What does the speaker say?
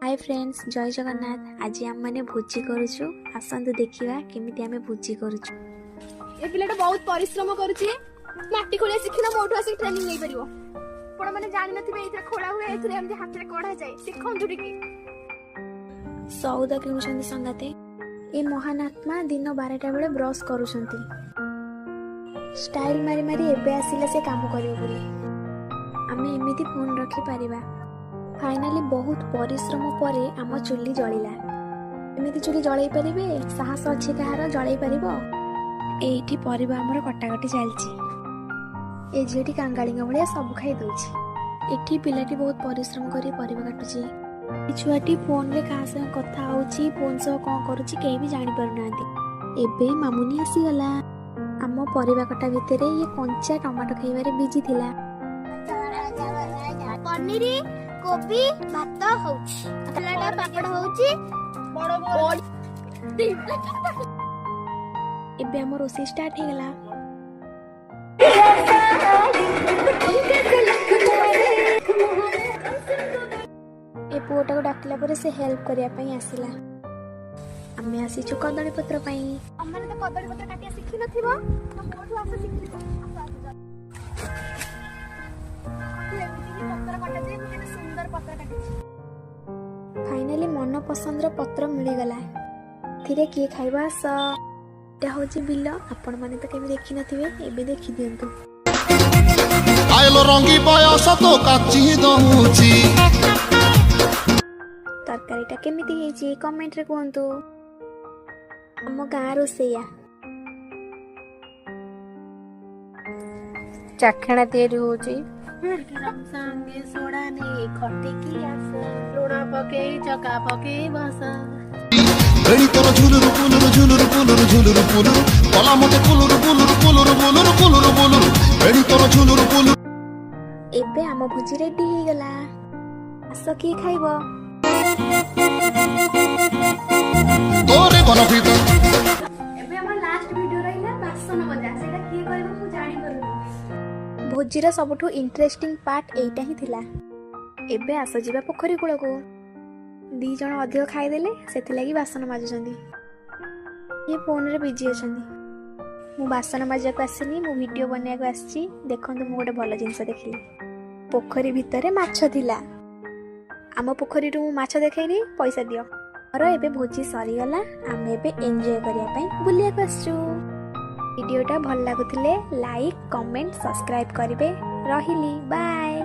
ହାଏ friends, ଜୟ ଜଗନ୍ନାଥ। ଆଜି ଆମେମାନେ ଭୋଜି କରୁଛୁ। ଆସନ୍ତୁ ଦେଖିବା କେମିତି ଆମେ ଭୋଜି କରୁଛୁ। ଏ ପିଲାଟା ବହୁତ ପରିଶ୍ରମ କରୁଛି। ମାଟି ଖୋଳିବା ଶିଖିନ, ମୋଠୁ ଆସିକି ଟ୍ରେନିଂ ନେଇପାରିବ। ଆପଣ ମାନେ ଜାଣିନଥିବେ, ଏଇଥିରେ ଖୋଳା ହୁଏ, ଏଥିରେ ଏମିତି ହାତରେ କଢା ଯାଏ। ଶିଖନ୍ତୁ ଟିକେ। ସଉଦା କିଣୁଛନ୍ତି ସଙ୍ଗାତେ। ଏ ମହାନ ଆତ୍ମା ଦିନ 12ଟା ବେଳେ ବ୍ରଶ କରୁଛନ୍ତି। ଷ୍ଟାଇଲ ମାରି ମାରି ଏବେ ଆସିଲା ସେ କାମ କରିବ ବୋଲି। ଆମେ ଏମିତି ଫୋନ୍ ରଖିପାରିବା? ଫାଇନାଲି ବହୁତ ପରିଶ୍ରମ ପରେ ଆମ ଚୁଲି ଜଳିଲା। ଏମିତି ଚୁଲି ଜଳେଇ ପାରିବେ? ସାହସ ଅଛି କାହାର ଜଳେଇ ପାରିବ? ଏଇଠି ପରିବା ଆମର କଟାକଟି ଚାଲିଛି। ଏ ଝିଅଟି କାଙ୍ଗାଳିଙ୍କ ଭଳିଆ ସବୁ ଖାଇ ଦଉଛି। ଏଠି ପିଲାଟି ବହୁତ ପରିଶ୍ରମ କରି ପରିବା କାଟୁଛି। ଏ ଛୁଆଟି ଫୋନରେ କାହା ସହ କଥା ହଉଛି, ଫୋନ ସହ କ'ଣ କରୁଛି କେହି ବି ଜାଣିପାରୁନାହାନ୍ତି। ଏବେ ମାମୁନି ଆସିଗଲା। ଆମ ପରିବା କଟା ଭିତରେ ଇଏ କଞ୍ଚା ଟମାଟୋ ଖାଇବାରେ ବିଜି ଥିଲା। ପନିର କୋବି ଭାତ ହଉଛି, ପିଲାଟା ପାପଡ଼ ହଉଛି। ଏବେ ଆମ ରୋଷେଇ ଷ୍ଟାର୍ଟ ହେଇଗଲା। ଏ ପୁଅଟାକୁ ଡାକିଲା ପରେ ସେ ହେଲ୍ପ କରିବା ପାଇଁ ଆସିଲା। ଆମେ ଆସିଛୁ କଦଳୀ ପତ୍ର ପାଇଁ। ତମମାନେ ତ କଦଳୀ ପତ୍ର କାଟିବା ଶିଖିନଥିବ, ତ ମୋଠୁ ଆସ ଶିଖିବ। ଆସ ଆସ। ଏମିତି ହିଁ ପତ୍ର କଟାଯାଏ। ମୁଁ କେତେ ସୁନ୍ଦର ପତ୍ର କାଟିଛି। ଫାଇନାଲି ମନ ପସନ୍ଦର ପତ୍ର ମିଳିଗଲା। ଏଥିରେ କିଏ ଖାଇବ ଆସ। ଏଇଟା ହେଉଛି ବିଲ। ଆପଣମାନେ ତ କେବେ ଦେଖିନଥିବେ, ଏବେ ଦେଖିଦିଅନ୍ତୁ। ଆଇଲ ରଙ୍ଗୀ ବୟସ ତ କାଚି ଦଉଛି। ତରକାରୀଟା କେମିତି ହେଇଛି କମେଣ୍ଟରେ କୁହନ୍ତୁ। ଆମ ଗାଁ ରୋଷେଇଆ। ଚାଖେଣା ତିଆରି ହଉଛି। ସାଙ୍ଗେ ସୋଡ଼ା ନେଇ ଖଟିକି ଆସ, ଲୁଣ ପକେଇ ଚକା ପକେଇ ବସ। ବେଡ଼ି ତୋର ଝୁଲୁରୁ ପୁଲୁରୁ ଝୁଲୁରୁ ପୁଲୁରୁ ଝୁଲୁରୁ ପୁଲୁରୁ କଲା ମତେ କୁଲୁରୁ ବୁଲୁରୁ କୁଲୁରୁ ବୁଲୁରୁ କୁଲୁରୁ ବୁଲୁରୁ ବେଡ଼ି ତୋର ଝୁଲୁରୁ ପୁଲୁରୁ। ଏବେ ଆମ ଭୋଜି ରେଡି ହେଇଗଲା। ଆସ, କିଏ ଖାଇବ? ତୋରେ ବନ ଭିତର। ଏବେ ଆମର ଲାଷ୍ଟ ଭିଡିଓ ରହିଲା, ବାସନ ମଜା। ସେଇଟା କିଏ କରିବ ମୁଁ ଜାଣିପାରୁନି। ଭୋଜିର ସବୁଠୁ ଇଣ୍ଟରେଷ୍ଟିଂ ପାର୍ଟ ଏଇଟା ହିଁ ଥିଲା। ଏବେ ଆସ ଯିବା ପୋଖରୀ କୂଳକୁ। ଦି ଜଣ ଅଧିକ ଖାଇଦେଲେ, ସେଥିଲାଗି ବାସନ ମାଜୁଛନ୍ତି। ଇଏ ଫୋନରେ ବିଜି ଅଛନ୍ତି। ମୁଁ ବାସନ ମାଜିବାକୁ ଆସିନି, ମୁଁ ଭିଡ଼ିଓ ବନେଇବାକୁ ଆସିଛି। ଦେଖନ୍ତୁ, ମୁଁ ଗୋଟେ ଭଲ ଜିନିଷ ଦେଖିଲି। ପୋଖରୀ ଭିତରେ ମାଛ ଥିଲା। ଆମ ପୋଖରୀରୁ ମୁଁ ମାଛ ଦେଖେଇନି, ପଇସା ଦିଅ। ମୋର ଏବେ ଭୋଜି ସରିଗଲା। ଆମେ ଏବେ ଏନ୍ଜୟ କରିବା ପାଇଁ ବୁଲିବାକୁ ଆସିଛୁ। ଭିଡ଼ିଓଟା ଭଲ ଲାଗୁଥିଲେ ଲାଇକ୍, କମେଣ୍ଟ, ସବସ୍କ୍ରାଇବ୍ କରିବେ। ରହିଲି, ବାଏ।